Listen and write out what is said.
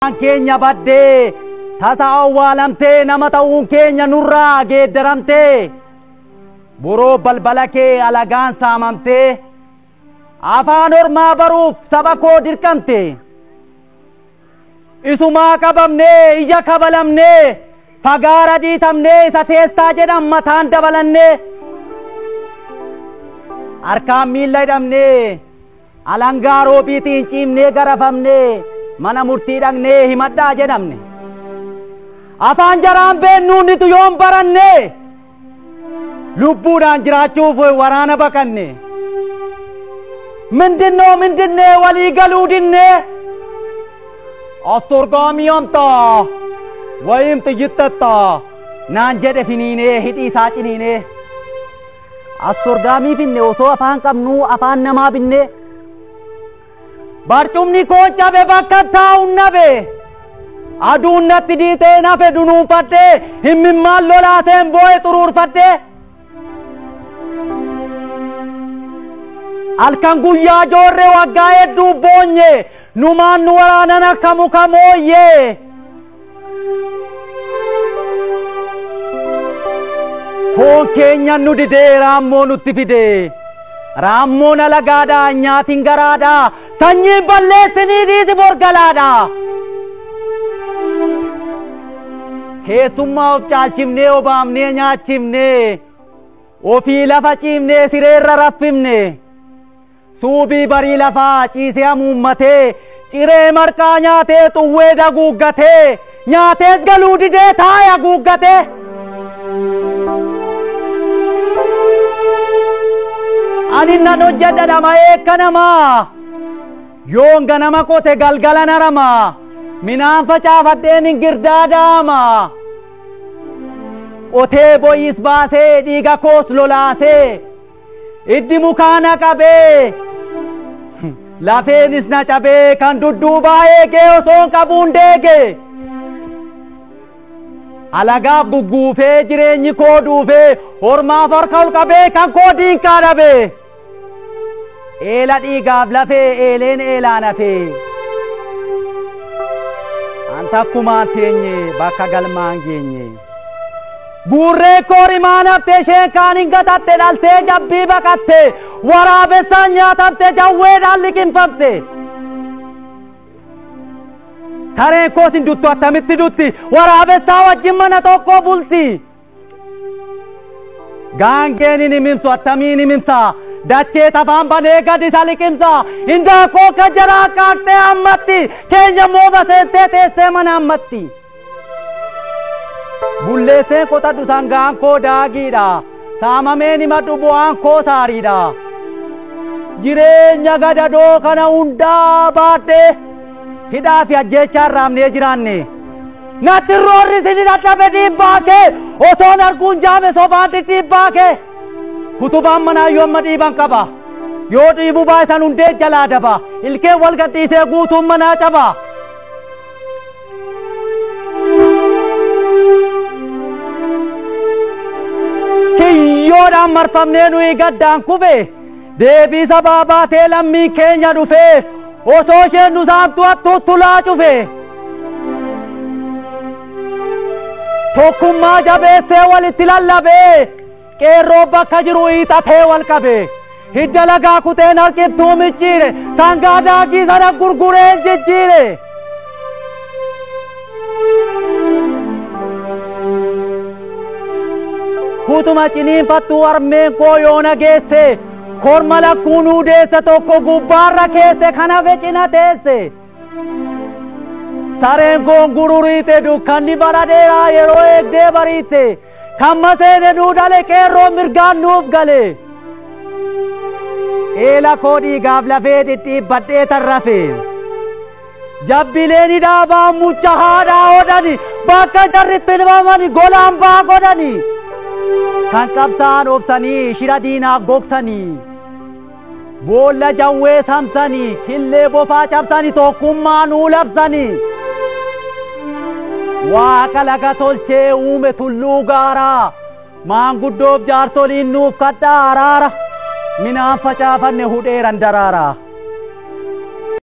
Keenya baddee tasa awwaalamtee nama ta'uun keenya nurraa geeddaramtee boroo balbala kee alagaan saamamtee afaan ormaa baruuf saba koo dirqamte isumaa qabamnee ija kabalamnee fagaara dhiitamnee isa teessaa jedhan mataan dabalannee harkaan miilla hidhamnee alangaa roobiitiin ciimnee garafamnee mana murtii dhaqnee himadhaa jedhamne afaan jaraan beennuu nitu yoon baranne lubbuudhaan jiraachuuf waraana baqanne mindinoo mindinne walii galuu dinne astorgaamii amtaa wayim xiyyittatta naan jedhe finiinee hidhii isaa ciniinee astorgaamii finne osoo afaan qabnuu afaan namaa binne barcumni koo cabe bakka taa'uun nabe aduun natti diitee nafe dunuunfadhee himmimmaan lolaateen boo'e xuruurfadhee halkan guyyaa joorre waggaa hedduu boonye numaan nu waraanan akka muka mooyyee foon keenya nu didee raammoo nutti fidee raammoon alagaadhaa nyaatiin garaadhaa sanyiin balleessinii dhiisi borgalaadhaa keessummaa of caalchifnee obaamnee nyaachifnee ofii lafa ciifnee sireerra raffifne suubii barii lafaa ciisee hamuummatee ciree marqaa nyaatee xuwwee daguuggatee nyaatees galuu didee taa'e haguuggatee. Ani nan hojjedha dhama'ee akka namaa yoon ganama qote galgala narama minaan facaafadheen hin girdaadaama qotee boyis baasee dhiiga koos lolaasee iddi mukaa na qabee lafeenis na cabee kan dudduubaa eegee osoon qabuun deege alagaaf gugguufee jireenyi koo duufee hormaaf harka ol qabee kan koo diinqaa dhabee eela dhiigaaf lafee eeleen eelaan hafee an takkumaan teenye bakka galmaan geenye guurree koorimaan hafte isheen kaan hin gatatte dhaltee jabbii baqatte waraabessaan nyaatamte jawweedhaan liqimfamte tareen koos hin duttu attamitti dutti waraabessaa wajjin mana tokko bulti gaangeen hin himimsu attamiin himimsa dachee tafaan banee gadi isa liqimsa hindaakoo ka jaraa qaaqxee ammatti keenya mooba seentee teessee mana ammatti bulleesseen qotadhu sangaan koo daagiidha saamameen himadhu bu'aan koo saariidha jireenya gadadoo kana hundaa baadhee hidhaa fi ajjeechaan raamnee jiraanne natti roorri sini dadhabe dhiibbaa kee osoon arguun jaame sobaan dhidhiibbaa kee kutubaan manaa yoo amma dhiiban qaba yoo dhiibuu baasan hundee jalaa daba ilkeen wal gadhiisee guutuun manaa caba. Kiyyoodhaan marfamnee nuyi gaddaan kufe deebii sabaa baatee lammii keenya dhufee osoo isheen nu saamtu hattuutti tulaa cufe. Tokkummaa jabeessee walitti lallabee qeerroo bakka jiru hiixatee wal qabe. Hidda lagaa kuteen harkiftuu micciire sangaa daakii sana gurgureen jijjiire. Kutuma ciniinfattuu harmeen koo yoona geesse korma lakkuu nuu deesse tokko gubbaarra keesse kana cina teesse. Sareen koon gururiite dukkanni bara dheeraa yeroo eegdee bariite kan maseene nuu dhale qeerroo mirgaan nuuf gale. Eela koo dhiigaaf lafee dhidhiibbadhee tarrafe. Jabbileen hidhaabaa mucha haadhaa hodhani bakka jarritti dhibamani golaan baa godhani. Kan qabsaan obsanii shira diinaaf gogsanii. Boolla jawwee samsanii killee bofaa cabsanii tokkummaa nuu labsanii. Waaqa laga tolchee uume tulluu gaaraa maanguddoof jaarsoliin nuuf kadhaa araara minaan facaafanne hudheeran daraaraa.